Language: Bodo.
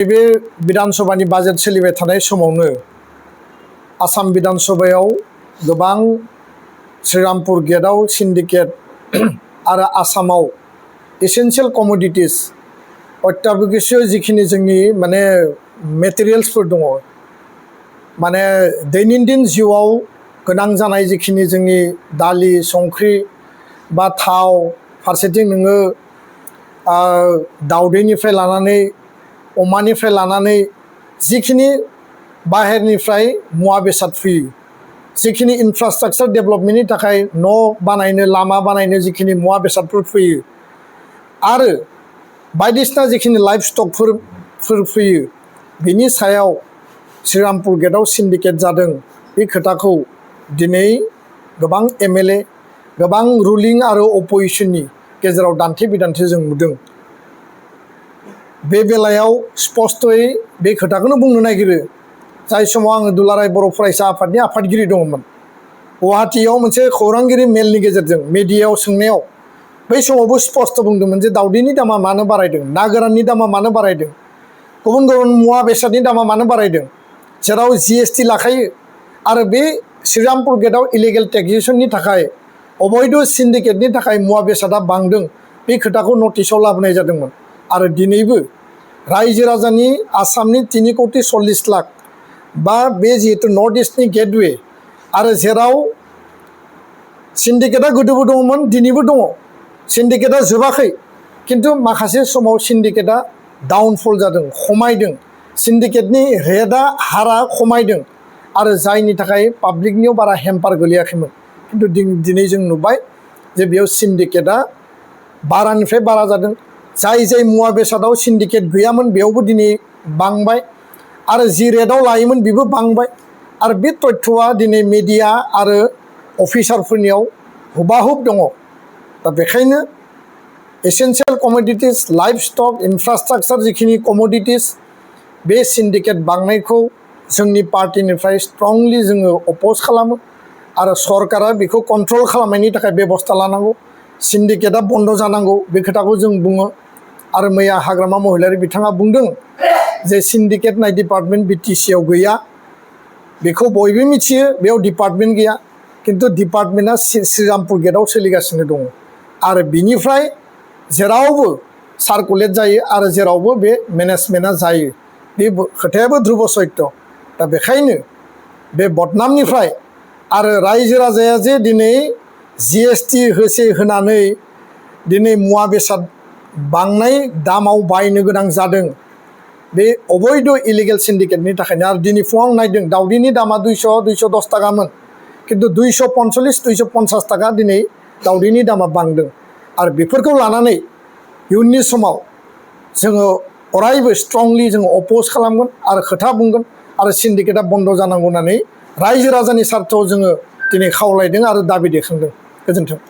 बे विधानसभानि बाजेट सोलिबाय थानाय समावनो आसाम विधानसभायाव गोबां श्रीरामपुर गेटआव सिन्डिकेट आरो आसामाव एसेन्शियेल कमोडिटिस अत्यावश्यक जिखिनि जोंनि माने मेटेरियेल्सफोर दङ माने दैनन्दिन जिउआव गोनां जानाय जिखिनि जोंनि दालि संख्रि बा थाव फारसेथिं नोङो दाउदैनिफ्राय लानानै अमानिफ्राय लानानै जिखिनि बाहेरनिफ्राय मुवा बेसाद फैयो जिखिनि इनफ्रास्ट्राक्चार डेभेलपमेन्टनि थाखाय न' बानायनो लामा बानायनो जिखिनि मुवा बेसादफोर फैयो आरो बायदिसिना जिखिनि लाइफ स्टकफोर फैयो बिनि सायाव श्रीरामपुर गेटआव सिन्डिकेट जादों बे खोथाखौ दिनै गोबां एमएलए गोबां रुलिं आरो अपोजिशननि गेजेराव दान्थे बिदान्थे जों नुदों। बे बेलायाव स्पष्टयै बे खोथाखौनो बुंनो नागिरो जाय समाव आङो दुलाराय बर' फरायसा आफादनि आफादगिरि दङमोन गुवाहाटीयाव मोनसे खौरांगिरि मेलनि गेजेरजों मिडियायाव सोंनायाव बै समावबो स्पष्ट बुंदोंमोन जे दाउदैनि दामा मानो बारायदों ना गोराननि दामा मानो बारायदों गुबुन गुबुन मुवा बेसादनि दामा मानो बारायदों जेराव जीएसटी लाखायो आरो बे श्रीरामपुर गेटआव इलिगेल टेक्सेसननि थाखाय अबैध सिन्डिकेटनि थाखाय मुवा बेसादा बांदों बे खोथाखौ नटिसआव लाबोनाय जादोंमोन आरो दिनैबो रायजो राजानि आसामनि 3 कोटी 40 लाख बा बे जिहेतु नर्थ इस्टनि गेटवे आरो जेराव सिन्डिकेटआ गोदोबो दङमोन दिनैबो दङ सिन्डिकेटआ जोबाखै किन्तु माखासे समाव सिन्डिकेटआ डाउनफल जादों खमायदों सिन्डिकेटनि रेटआ हारा खमायदों आरो जायनि थाखाय पाब्लिकनियाव बारा हेम्पार गोलैयाखैमोन किन्तु दिनै जों नुबाय जे बेयाव सिन्डिकेटआ बारानिफ्राय बारा जादों जाय मुवा बेसादाव सिन्डिकेट गैयामोन बेयावबो दिनै बांबाय आरो जि रेटआव लायोमोन बेबो बांबाय आरो बे तथ्यआ दिनै मिडिया आरो अफिसारफोरनियाव हुबाहुब दङ दा बेखायनो एसेन्शियेल कमोडिटिस लाइफ स्टक इनफ्रास्ट्राक्चार जिखिनि कमोडिटिस बे सिन्डिकेट बांनायखौ जोंनि पार्टिनिफ्राय स्ट्रंलि जोङो अपोज खालामो आरो सरकारा बेखौ कन्ट्रल खालामनायनि थाखाय बेबस्था लानांगौ सिन्डिकेटआ बन्द जानांगौ बे खोथाखौ जों बुङो आरो मैया हाग्रामा महिलारि बिथाङा बुंदों जे सिन्डिकेट नाय डिपार्टमेन्ट बिटिसिआव गैया बेखौ बयबो मिथियो बेयाव डिपार्टमेन्ट गैया किन्तु डिपार्टमेन्टआ श्रीरामपुर गेटआव सोलिगासिनो दङ आरो बिनिफ्राय जेरावबो सार्कुलेट जायो आरो जेरावबो बे मेनेजमेन्टआ जायो बे खोथायाबो ध्रुब सत्य दा बेखायनो बे बदनामनिफ्राय आरो रायजो राजाया जे दिनै जीएसटी होनानै दिनै मुवा बेसाद बांनाय दामाव बायनो गोनां जादों बे अबैध इलिगेल सिन्डिकेटनि थाखायनो आरो दिनै फुङाव नायदों दाउदैनि दामा 210 टाकामोन किन्तु 245 250 टाका दिनै दाउदैनि दामा बांदों आरो बेफोरखौ लानानै इयुननि समाव जोङो अरायबो स्ट्रंलि जोङो अपोज खालामगोन आरो खोथा बुंगोन आरो सिन्डिकेटआ बन्द जानांगौ होननानै रायजो राजानि सार्थआव जोङो दिनै खावलायदों आरो दाबि दैखांदों गोजोन्थों।